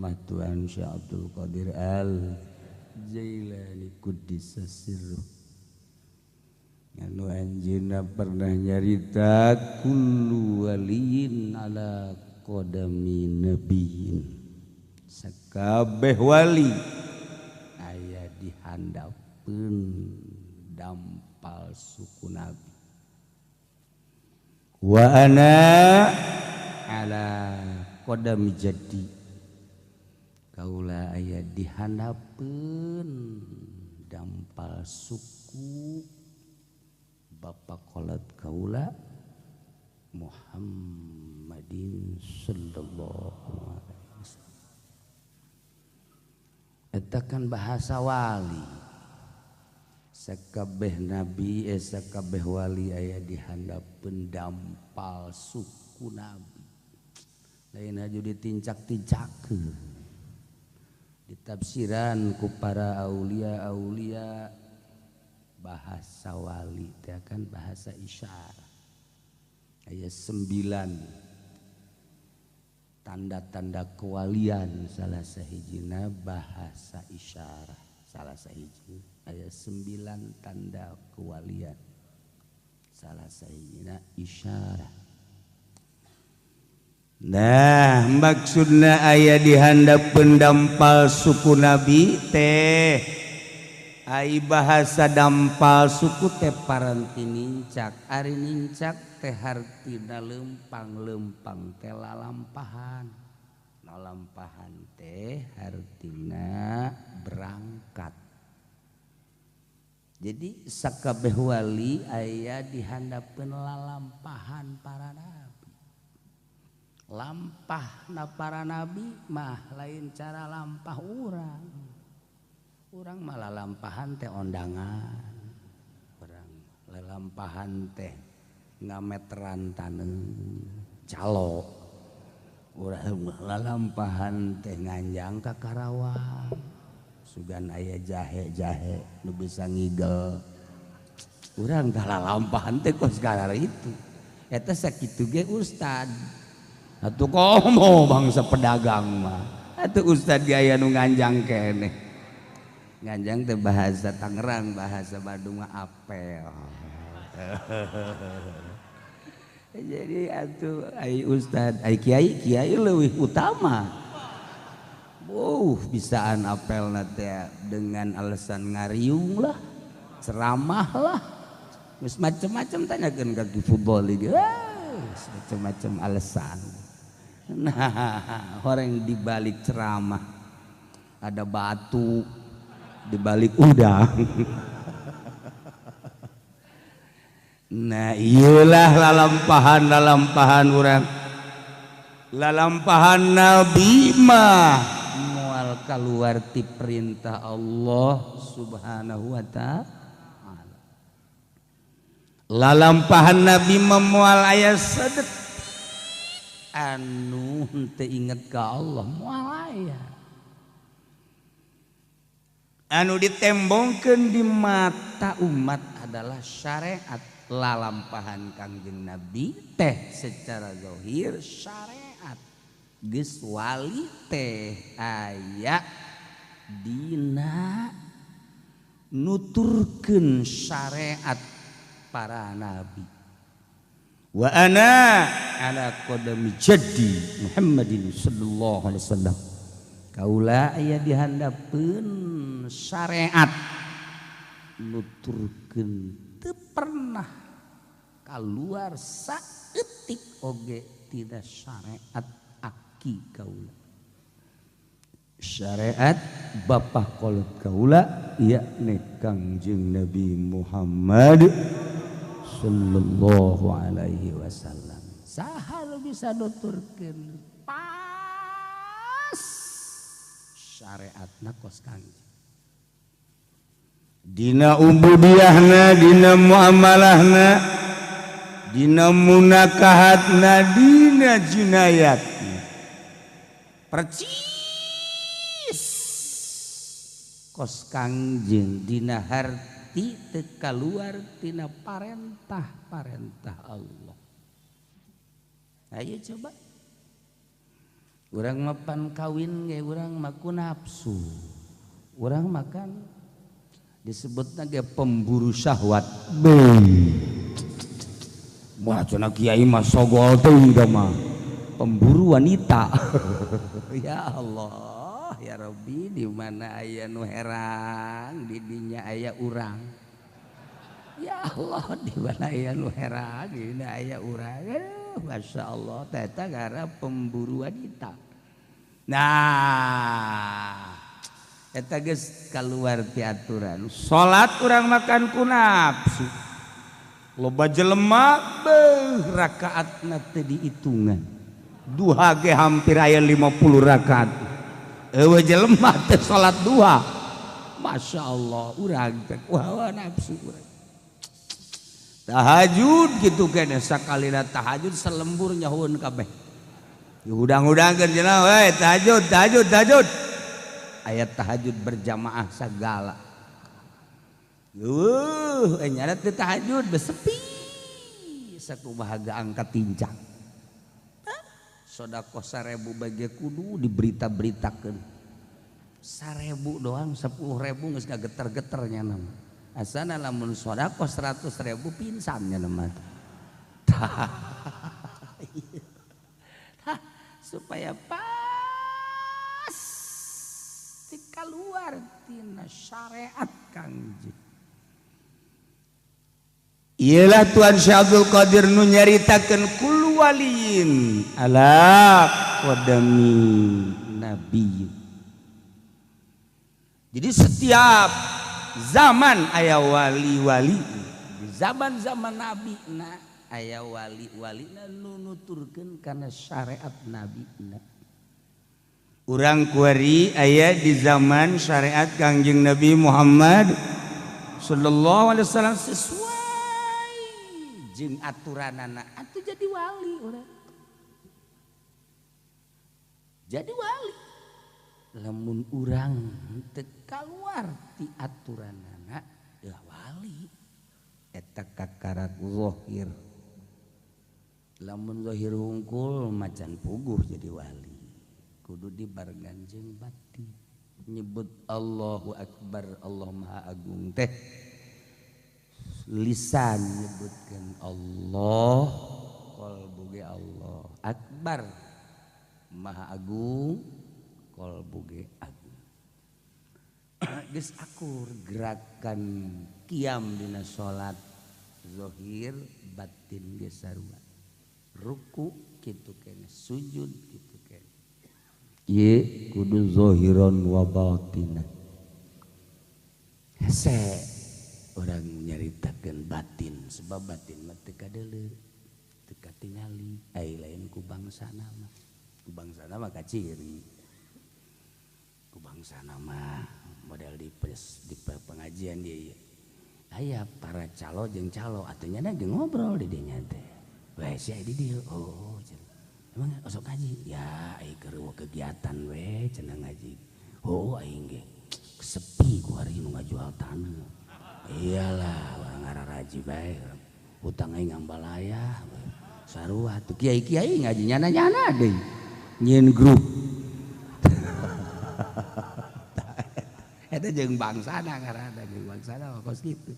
Karomah Tuhan Syekh Abdul Qadir Al Jailani Quddisa Sirruh. Anu anjeunna pernah nyarita kullu waliyin ala qadami nabiyyin. Sakabeh wali aya di handapeun dampal suku nabi. Wa ana ala qadami jaddi. Kaula aya di handapeun dampal suku Bapak kolot kaula Muhammadin sallallahu alaihi wasallam. Eta kan bahasa wali. Sakabeh nabi sakabeh wali aya di handapeun dampal suku nabi. Lain aju ditincak-tincakeun. Ditafsiran ku para aulia-aulia bahasa wali teh kan bahasa isyarat. Aya 9 tanda-tanda kewalian, salah sahijina bahasa isyarat. Salah sahiji aya 9 tanda kewalian, salah sahijina isyarat. Nah, maksudna aya di handapeun dampal suku nabi teh. Ai bahasa dampal suku teh paranti nincak, ari nincak teh hartina lempang-lempang teh lalampahan. Lalampahan teh hartina berangkat. Jadi sakabeh wali aya di handapeun lalampahan para nabi. Lampahna para nabi mah lain cara lampah urang. Urang malah lampahan teh ondangan. Urang lelampahan teh ngameteran taneuh calo. Urang lalampahan teh nganjang ka Karawang. Sugan aya jahe-jahe nu bisa ngigel. Urang tah lalampahan teh kos karar itu. Eta sakitu ge ustad. Atuh komo bangsa pedagang mah. Atuh ustad ge aya nu nganjang keneh. Nganjang teh bahasa Tangerang, bahasa Bandung mah apel. Jadi atuh ai ustad, ai kiai, kiai leuwih utama. Bisaan apelna teh dengan alasan ngariung lah, ceramah lah. Geus macem-macem tanyakeun ka ki football ieu. Macem-macem alasan. Nah, orang dibalik ceramah ada batu, dibalik udang. Nah, iyalah lalampahan urang. Lalampahan nabi mah moal kaluar ti perintah Allah Subhanahu wa ta'ala. Lalampahan nabi mah moal aya sedetik anu henteu inget ka Allah, moal aya. Anu ditembongkeun di mata umat adalah syariat. Lalampahan Kangjeng Nabi teh secara zahir syariat. Geus wali teh aya dina nuturkeun syariat para nabi. Wa ana ala qadami jaddi Muhammadin sallallahu alaihi wasallam. Kaula aya di handapeun syariat nuturkeun teu pernah kaluar saeutik oge tina syariat aki kaula. Syariat bapa kolot kaula yakni Kangjeng Nabi Muhammad sallallahu alaihi wasallam. Saha nu bisa nuturkeun pas syariatna kos Kangjeng. Dina ubudiyahna, dina muamalahna, dina munakahatna, dina jinayatna. Percis kos Kangjeng dina harti teu kaluar tina parentah-parentah Allah. Ayo coba. Urang mapan kawin ge urang mah ku nafsu. Urang makan disebutna ge pemburu syahwat. Wah cenah kiai mah sogol teuing da mah. Pemburu wanita. Ya Allah, ya Rabbi, di mana aya nu herang, di dinya aya urang. Ya Allah, di mana aya nu herang, di dinya aya urang. Masya Allah, eta gara pemburu wanita. Nah, eta geus kaluar ti aturan. Salat urang makan ku nafsu. Loba jelema beuh rakaatna teu diitungan. Duha ge hampir aya 50 rakaat. Eueuh jelema teu salat duha. Masya Allah, urang teh hawa nafsu urang. Tahajud gitu kene sakalina tahajud selembur nyahueun kabeh. Hudang-hudangkeun cenah we tahajud tahajud tahajud. Aya tahajud berjamaah sagala. Eueuh nyana teu tahajud besepi. Sakumaha ge angkat tincang. Sedekah 1000 bage kudu diberita-beritakeun. 1000 doang 10.000 geus ngageter-geter nya mah. Asana lamun sedekah 100.000 pingsan nya mah. Supaya pas keluar tina syariat Kangjeng. Iyalah Tuan Syekh Abdul Qadir nu nyaritakeun kullu waliyin ala qadami nabi. Jadi setiap zaman aya wali-wali, di zaman-zaman nabi na aya wali-wali na nu nuturkeun kana syariat nabi na. Urang kuari aya di zaman syariat Kangjeng Nabi Muhammad sallallahu alaihi wasallam sesuai jeung aturanana atuh jadi wali urang. Jadi wali. Lamun urang teu kaluar ti aturanana ya wali. Eta kakarak zahir. Lamun zahir hungkul macan puguh jadi wali. Kudu dibarengan jeung batin. Nyebut Allahu Akbar, Allah Maha Agung teh lisan nyebutkan Allah, qalbu ge Allah Akbar, Maha Agung, qalbu ge agung. Geus akur gerakan kiam dina salat zahir batin ge sarua. Ruku kitu keneh, sujud kitu keneh. Ye kudu zahiran wa batinan. Hese orang nyaritakeun batin sebab batin mah teu kadeuleu, teu katingali, ai lain ku bangsana mah. Ku bangsana mah kaciri. Ku bangsana mah model di pengajian dia ieu. Aya para calo jeung calo atuh nya jeung ngobrol di dinya teh. Weh sia di dieu. Oh cenah. Emang osok ngaji? Ya aing keur kegiatan we cenah ngaji. Oh aing ge sepi ku hari nu ngajual taneuh. Iyalah urang ngararaji bae. Hutang aing ngambalaya. Sarua tuh kiai-kiai ngaji nyana-nyana deui. Nyieun grup. Eta jeung bangsana ngaranna jeung bangsana mah kos kitu.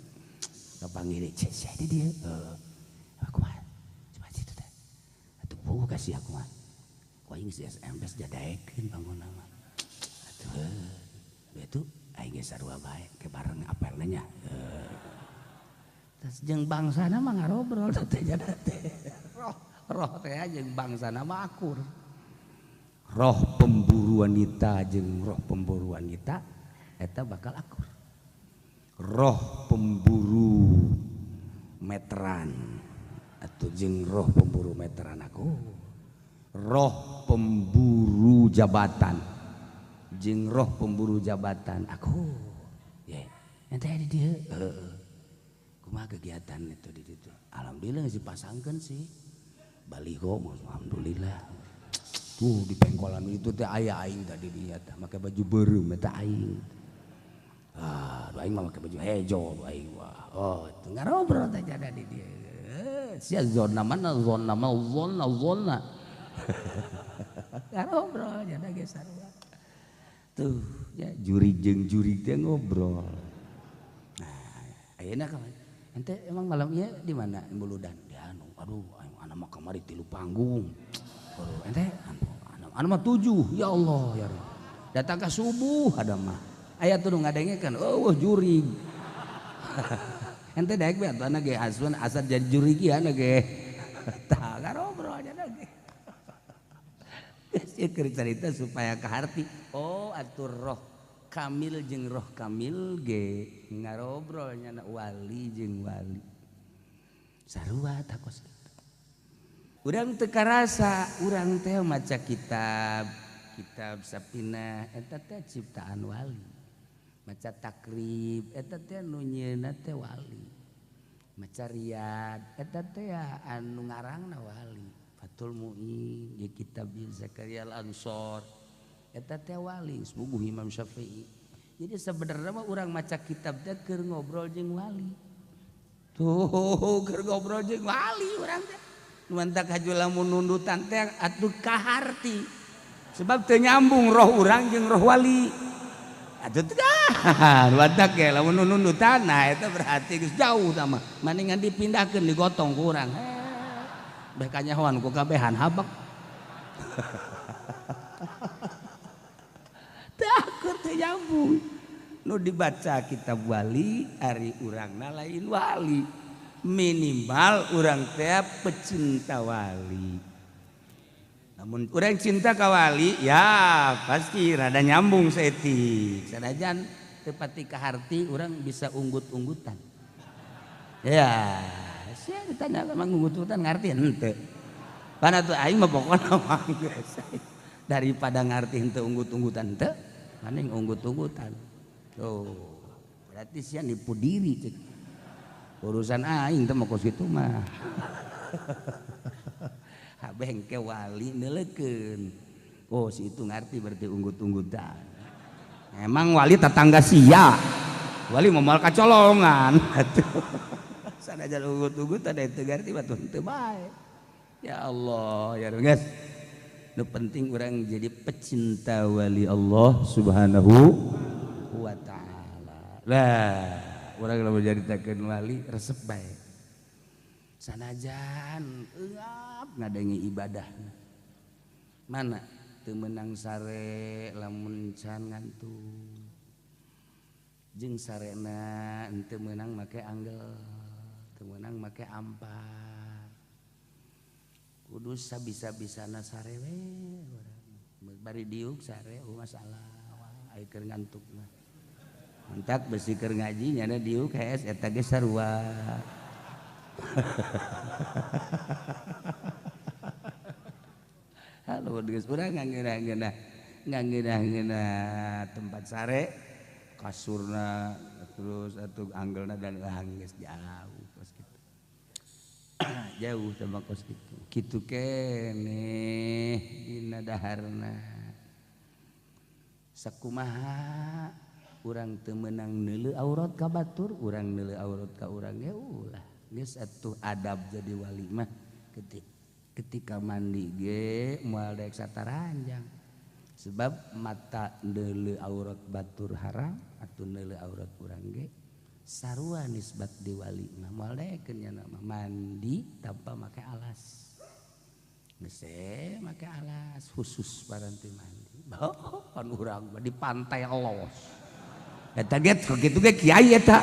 Kapanggih deui sia di dieu. Heuh. Kumaha? Coba situ teh. Atuh puguh ka sia kumaha. Ku aing geus SMS jadaekeun bangunna mah. Atuh heuh. Itu aing geus sarua bae ke bareng apelna nya. Terus jeung bangsana mah ngarobrol teh jada teh. Roh roh teh jeung bangsana mah akur. Roh pemburu wanita jeung roh pemburu wanita eta bakal akur. Roh pemburu meteran atau jeung roh pemburu meteran aku. Roh pemburu jabatan jeung roh pemburu jabatan aku. Ye, ente di dieu. Heeh. Kumaha kegiatan itu di ditu? Alhamdulillah geus dipasangkeun sih. Baliho alhamdulillah. Tuh di pengkolan itu teh aya aing tadi dinya teh make baju beureum eta aing. Ah, aing mah make baju hejo aing wah. Oh, itu ngarobrol teh jada di dieu. Sia zona mana zona mah zona zona. Ngobrol nya ge sarua. Tuh ya jurig jeung jurig teh ngobrol. Nah, ayeuna kamari. Ente emang malam ieu di mana Buludan? Di anu, aduh anak mah kamari 3 panggung. Aduh, ente anu mah 7. Ya Allah ya Rabb. Datang ke subuh ada mah. Aya tuh nu ngadengekeun, eueuh jurig. Ente daek we atuh ana ge asuan asa jadi jurig ieu ana ge. Tah ngarobrol nya ge. Geus ieu keur carita supaya kaharti. Oh atuh roh kamil jeung roh kamil ge ngarobrol nya wali jeung wali. Sarua tah kos kitu. Urang teu karasa urang teh maca kitab, kitab Sapina eta teh ciptaan wali. Maca Takrib eta teh nu nyieunna teh wali. Maca Riyad eta teh anu ngarangna wali. Fathul Muin di kitab Zakaria Al-Ansor eta teh wali sepuguh Imam Syafi'i. Jadi sebenarnya mah urang maca kitab teh keur ngobrol jeung wali. Tuh keur ngobrol jeung wali urang teh. Nu mantak haju lamun nundutan teh atuh kaharti. Sebab teu nyambung roh urang jeung roh wali. Atuh teh mantak ge lamun nundutan nah eta berarti geus jauh tah mah. Maningan dipindahkeun digotong ku urang. Beh kanyahoan ku kabehan habek. Takut teu nyambung. Nu dibaca kitab wali ari urangna lain wali. Minimal urang teh pecinta wali. Namun urang cinta ka wali ya pasti rada nyambung saeutik. Sanajan teu pati kaharti urang bisa unggut-unggutan. Ya, sia ditanya emang unggut-unggutan ngarti henteu. Pana tuh aing mah pokona mah geus. Daripada ngarti henteu unggut-unggutan henteu, mending unggut-unggutan. Tuh, berarti sia nipu diri cek. Urusan aing teh mah kos kitu mah. Habeng ke wali neuleukeun. Oh, si itu ngarti berarti unggut-unggutan. Emang wali tetangga sia. Wali moal kacolongan. Atuh. Sanajan unggut-unggutan eta ngarti mah teu bae. Ya Allah, ya guys. Nu penting urang jadi pecinta wali Allah Subhanahu wa taala. Lah, urang lamun nyaritakeun wali resep bae. Sanajan eungap ngadenge ibadahna. Mana teu meunang sare lamun can ngantuk. Jeung sarena henteu meunang make anggel, teu meunang make ampar. Kudu sabisa-bisana sare we urang. Bari diuk sare eueuh masalah aya keur ngantuk mah. Mantak besi keur ngaji nyana diuk hees eta ge sarua. Halo geus urang ngangeunah-ngeunah tempat sare kasurna terus atuh anggelna dan geus jauh kos kitu. Jauh sama kos kitu. Kitu keneh dina daharna. Sakumaha urang teu meunang neuleu aurat ka batur, urang neuleu aurat ka urang ge ulah. Geus atuh adab jadi wali mah ketika mandi ge moal daek sataranjang. Sebab mata neuleu aurat batur haram atuh neuleu aurat urang ge sarua nisbat di wali mah moal daekeun nya mah mandi tanpa make alas. Geus make alas khusus paranti mandi. Oh, pan urang mah di pantai los. Eta ge kitu ge kiai eta.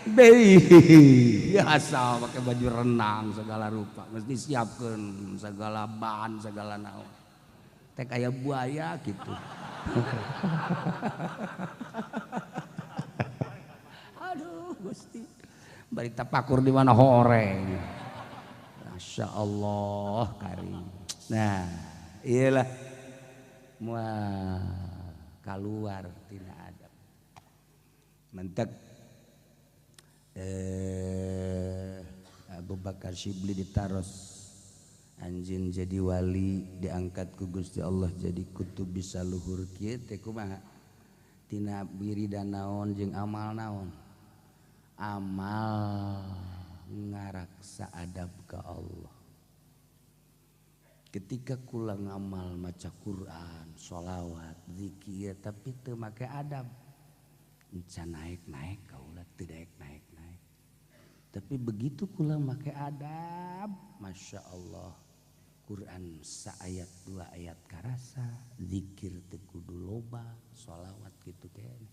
Biasa pakai baju renang segala rupa, mesti siapkan segala bahan segala naon. Teh kayak buaya gitu. Aduh Gusti. Bari tapakur di mana horeng. Masya Allah karim. Nah, iyalah mual keluar tina adab. Mentek Abu Bakar Syibli ditaros anjeun jadi wali diangkat ku Gusti Allah jadi kutub bisa luhur kieu teh kumaha tina wiridan naon jeung amal naon amal ngaraksa adab ka Allah. Ketika kula ngamal maca Quran, sholawat, zikir tapi teu make adab. Encan naik-naik kaula teu naik-naik. Tapi begitu kula make adab, Masya Allah. Quran saayat dua ayat karasa, zikir teu kudu loba, sholawat kitu keneh.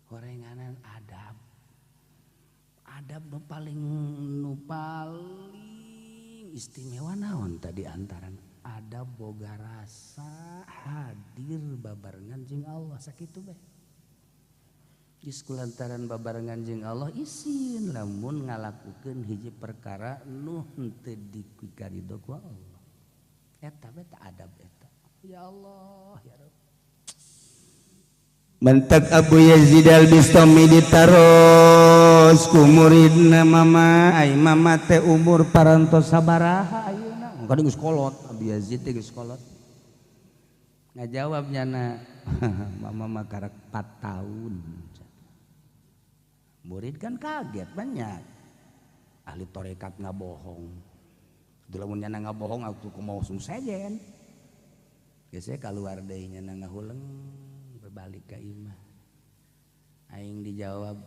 Horenganan adab. Adab nu paling istimewa naon tadi antaran adab boga rasa hadir babarengan jeung Allah sakitu bae. Geus kulantaran babarengan jeung Allah isin lamun ngalakukeun hiji perkara nu henteu dikarido ku Allah. Eta bae tah adab eta. Ya Allah ya Rabb. Mentak Abu Yazid Al-Bistami ditaros ku muridna mama, ai mama teh umur parantos sabaraha ayeuna? Kadang geus kolot, Abu Yazid teh geus kolot. Ngajawab nyana, mama mah karek 4 tahun. Murid kan kaget banyak. Ahli tarekat ngabohong. Itu lamun nyana ngabohong aku kumaha sejen. Geus kaluar deui nyana ngahuleng. Balik ke imah aing dijawab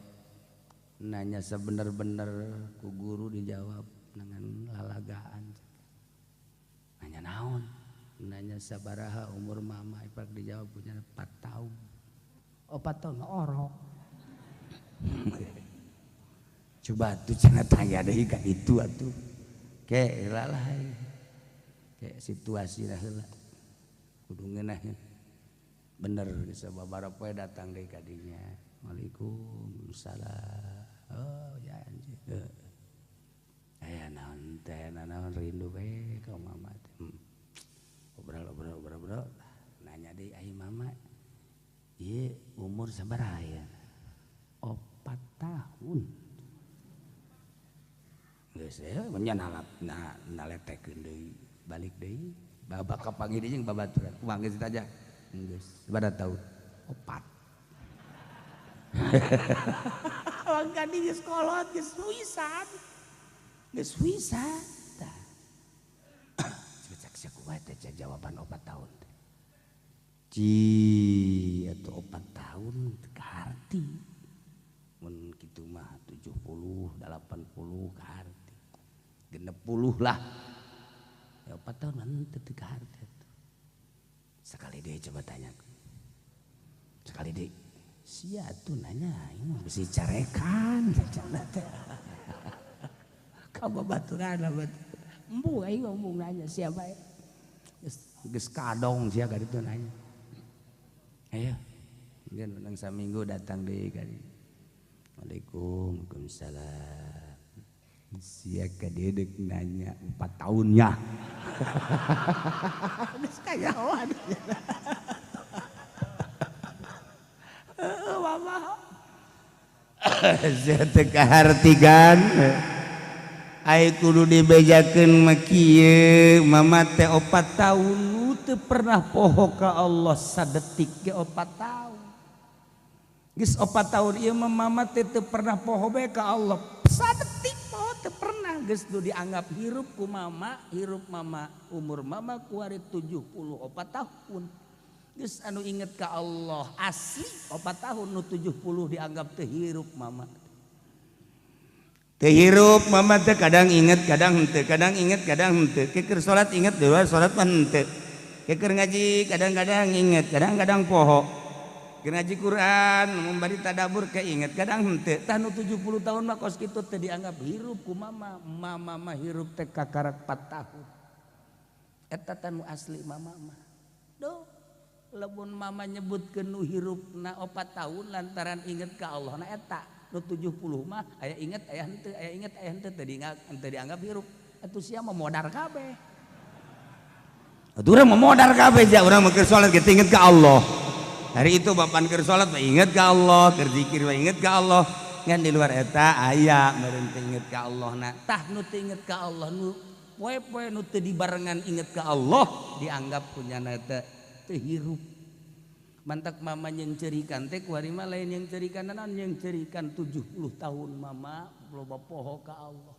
nanya sebener-bener ku guru dijawab dengan lalagaan nanya naon nanya sabaraha umur mama ipak dijawab punya 4 tahun. Oh 4 tahun orok. Coba tuh cenah tanya deui ka itu atuh ke lah ke situasi lah heula kudu ngeunaheun. Bener bisa babara poe datang deui ka dinya. Waalaikumsalam. Oh ya anjir. Aya naon teh naon rindu we ka mama teh. Obrol. Nanya deui ai mama. Ieu umur sabaraha ya? 4 tahun. Geus we nya naletekeun deui balik deui. Babak kapanggih deui jeung babaturan. Kumaha geus aja. Geus sabaraha tahun? 4. Mangka di geus kolot geus wisan. Geus wisan tah. Cek sakuat teh jawaban 4 tahun teh. Ci atuh 4 tahun teu kaharti. Mun kitu mah 70, 80 kaharti. 60 lah. Ya 4 tahun mah teu kaharti. Sekali deh coba tanya. Sekali deh. Sia tuh nanya, ini besi carekan. Kamu baturan lah batu. Embu aing ngomong nanya siapa ya? Geus kadong sia ka ditu nanya. Ayo. Mungkin menang saminggu datang deui ka dieu. Waalaikumsalam. Sia ka dieu deuk nanya 4 tahunnya. Geus kayawan. Mama. Sia teu kahartigan. Ai kudu dibejakeun mah kieu, mama teh 4 tahun teu pernah poho ka Allah sadetik ge 4 tahun. Geus 4 tahun ieu mah mama teh teu pernah poho bae ka Allah. Sadetik poho teu pernah geus nu dianggap hirup ku mama, hirup mama umur mama kuari 74 tahun. Geus anu inget ka Allah asli 4 tahun nu 70 dianggap teu hirup mama. Teu hirup mama teh kadang inget kadang henteu, kadang inget kadang henteu. Keur salat inget di luar salat mah henteu. Keur ngaji kadang-kadang inget, kadang-kadang poho. Keur ngaji Quran mun bari tadabbur keinget kadang henteu. Tah nu 70 tahun mah kos kitu teh dianggap hirup ku mama. Mama mah hirup teh kakarak 4 tahun. Eta teh nu asli mama mah. Duh, lamun mama nyebutkeun nu hirupna 4 tahun lantaran inget ka Allah na eta. Nu 70 mah aya inget aya henteu, aya inget aya henteu teu dianggap hirup. Atuh sia mah modar kabeh. Atuh urang mah modar kabeh sia, urang mah keur salat ge inget ka Allah. Hari itu bapan keur salat mah inget ka Allah, keur zikir mah inget ka Allah. Ngan di luar eta aya meureun teu inget ka Allah na. Tah nu teu inget ka Allah nu poe-poe nu teu dibarengan inget ka Allah dianggap kunyana teh teu hirup. Mantak mama yang cerikan teh kuari mah lain yang cerikan naon yang cerikan 70 tahun mama loba poho ka Allah.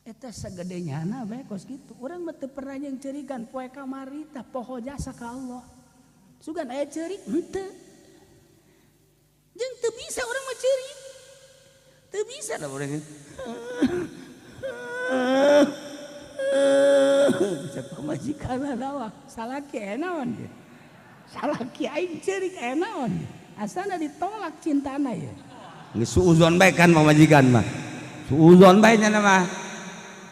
Eta sagede nyana bae kos kitu. Urang mah teu pernah jeung ceurikan poe kamari tah poho jasa ka Allah. Sugan aya ceurik henteu. Jeung teu bisa urang mah ceurik. Teu bisa lah urang. Cek pamajikan nawa salaki aya naon ge. Salaki aing ceurik aya naon ge. Asana ditolak cintana ye. Geus suuzon bae kan pamajikan mah. Suuzon bae nya mah.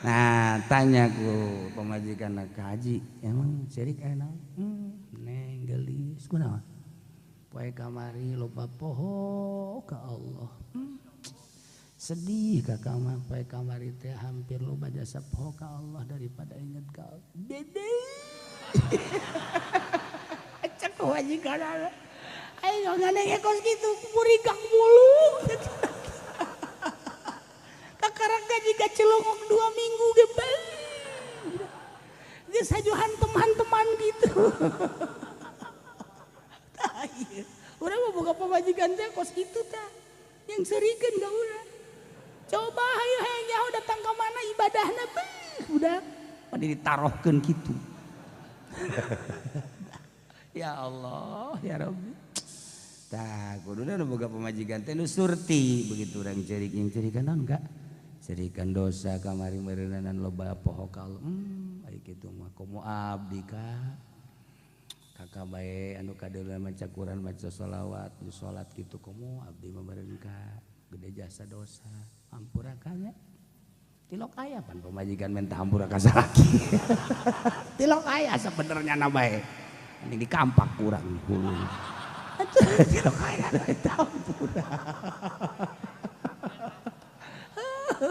Nah, tanya ku pamajikan ka haji, emang ceurik aya naon? Neng geulis kunaon? Poe kamari loba poho ka Allah. Sedih kakak mah poe kamari teh hampir loba jasa poho ka Allah daripada inget ka Allah. Dede. Cek pamajikan aing nganeng kos kitu burigak mulu. Kakarang gaji celongok 2 minggu ge bae. Geus haju hantem-hanteman gitu. Tah ieu. Urang mah boga pamajikan teh kos kitu tah. Yang serikeun ka urang. Coba hayu hayang nyaho datang ka mana ibadahna beuh budak. Mah ditarohkeun kitu. Ya Allah, ya Rabbi. Tah kuduna nu boga pamajikan teh nu surti begitu urang ceurik yang ceurikan naon enggak? Cerikan dosa kamari meureunan loba poho ka Allah. Ari kitu mah komo abdi ka. Kakak bae anu kadeuleuan maca Quran maca sholawat, nu salat kitu komo abdi mah meureun ka gede jasa dosa. Ampura ka nya. Tilok aya pan pamajikan minta hampura ka salaki. Tilok aya sabenernya na bae. Mending dikampak kurang hulu. Tilok aya minta hampura.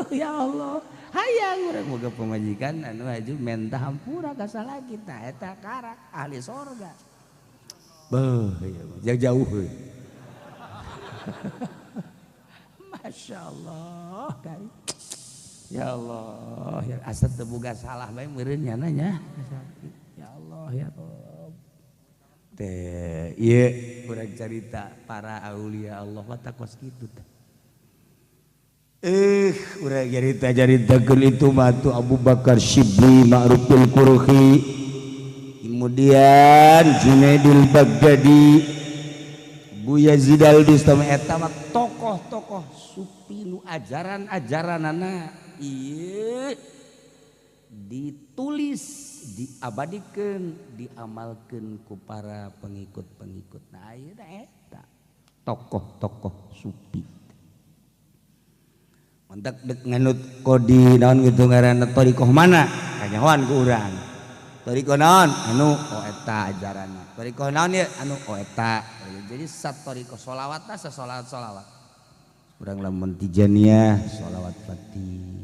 Ya Allah, hayang urang boga pamajikan anu haju menta hampura ka salaki tah eta karak ahli sorga. Beuh ieu jauh euy. Masya Allah kari. Ya Allah, ya asa teu boga salah bae meureun nya nya. Ya Allah ya Rabb. Teh ieu urang carita para aulia Allah mah kos kitu teh. Urang carita-caritakeun itu mah tuh Abu Bakar Shibli Ma'rufil Qurhi, kemudian Junaidul Baghdadi, Bu Yazid Al-Bistami, eta mah tokoh-tokoh sufi nu ajaran-ajaranana ieu ditulis, diabadikeun, diamalkeun ku para pengikut-pengikut. Nah, ayeuna eta tokoh-tokoh sufi. Mentek dek nganut kodi naon gitu ngaranna thariqah mana kanyahoan ku urang. Thariqah naon anu oh eta ajaranna. Thariqah naon ye anu oh eta. Jadi sat thariqah sholawatna sasolawat-solawat. Urang lamun Tijaniyah sholawat Fatih,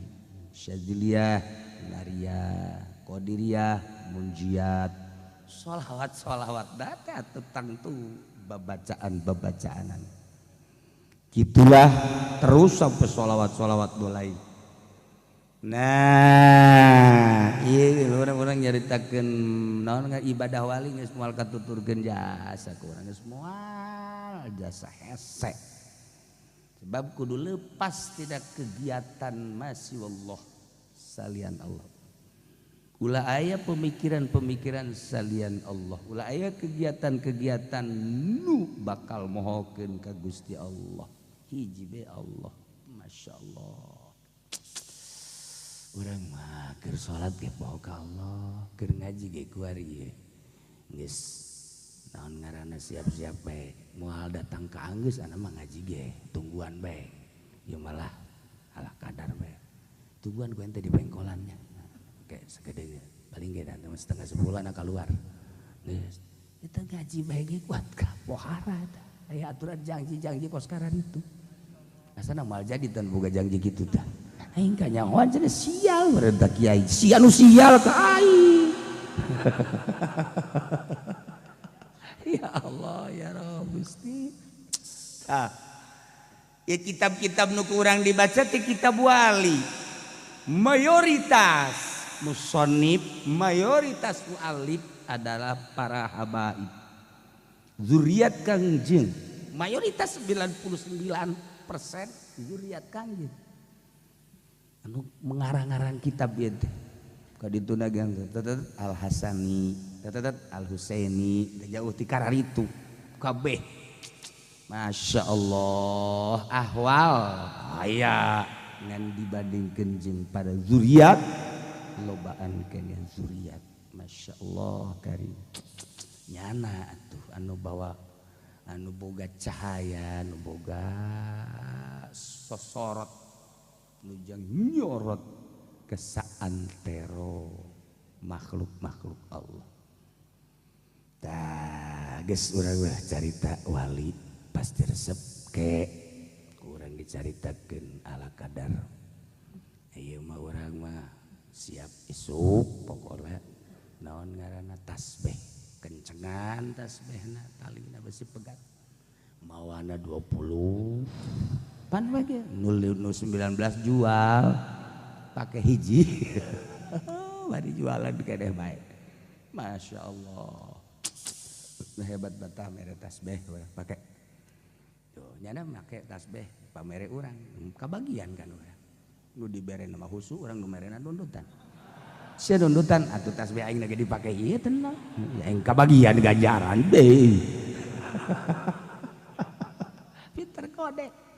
Syadziliyah Nariyah, Qadiriyah Munjiat. Sholawat-sholawat teh tentang tu babacaan-babacaanan. Gitulah terus sampai sholawat-sholawat mulai. Nah, iya orang-orang nyaritakeun naon ibadah wali geus moal katuturkeun jasa ku urang geus moal jasa hese. Sebab kudu lepas tidak kegiatan masih Allah salian Allah. Ulah aya pemikiran-pemikiran salian Allah. Ulah aya kegiatan-kegiatan nu bakal mohokeun ka Gusti Allah. Hiji be Allah. Masya Allah. Urang mah keur salat ge poho ka Allah, keur ngaji ge kuari ye. Geus naon ngaranna siap-siap bae. Moal datang ka anggeus ana mah ngaji ge, tungguan bae. Ieu malah ala kadar bae. Tungguan ku ente di pengkolannya. Kayak segede paling ge datang 9:30 anak keluar. Geus eta ngaji bae ge kuat ka pohara eta. Aya aturan janji-janji kos karan itu. Asana moal jadi tan boga janji kitu tah. Aing kanyahoan cenah sial meureun kiai. Sia nu sial ka aing. Ya Allah ya Rabb Gusti. Tah. Ya kitab-kitab nu ku urang dibaca teh kitab wali. Mayoritas musonib, mayoritas mualif adalah para habaib. Zuriat Kangjeng. Mayoritas 99% zuriat Kangjeng. Anu mengarang-arang kitab ieu teh. Ka dituna ge Al Hasani, Al Husaini, jauh ti kararitu. Kabeh. Masya Allah, ahwal aya ngan dibandingkeun jeung pada zuriat lobaan keneh zuriat. Masya Allah karim. Nyana atuh anu bawa anu boga cahaya, anu boga sosorot, nu jang nyorot ke saantero makhluk-makhluk Allah. Tah geus urang mah carita wali pasti resep ke kurang dicaritakeun ala kadar. Ieu mah urang mah siap isuk pokona naon ngaranna tasbih kencengan tasbihna talina besi pegat mawana 20 pan we ge 19 jual pakai hiji bari jualan keneh bae. Masya Allah hebat batah mere tasbih pakai tuh nyana make tasbih pamere urang kabagian kan urang nu dibere nama husu urang nu merena dundutan sia dundutan atuh tasbih aing lagi dipake ieu tenang aing kabagian ganjaran deui. Pinter kode.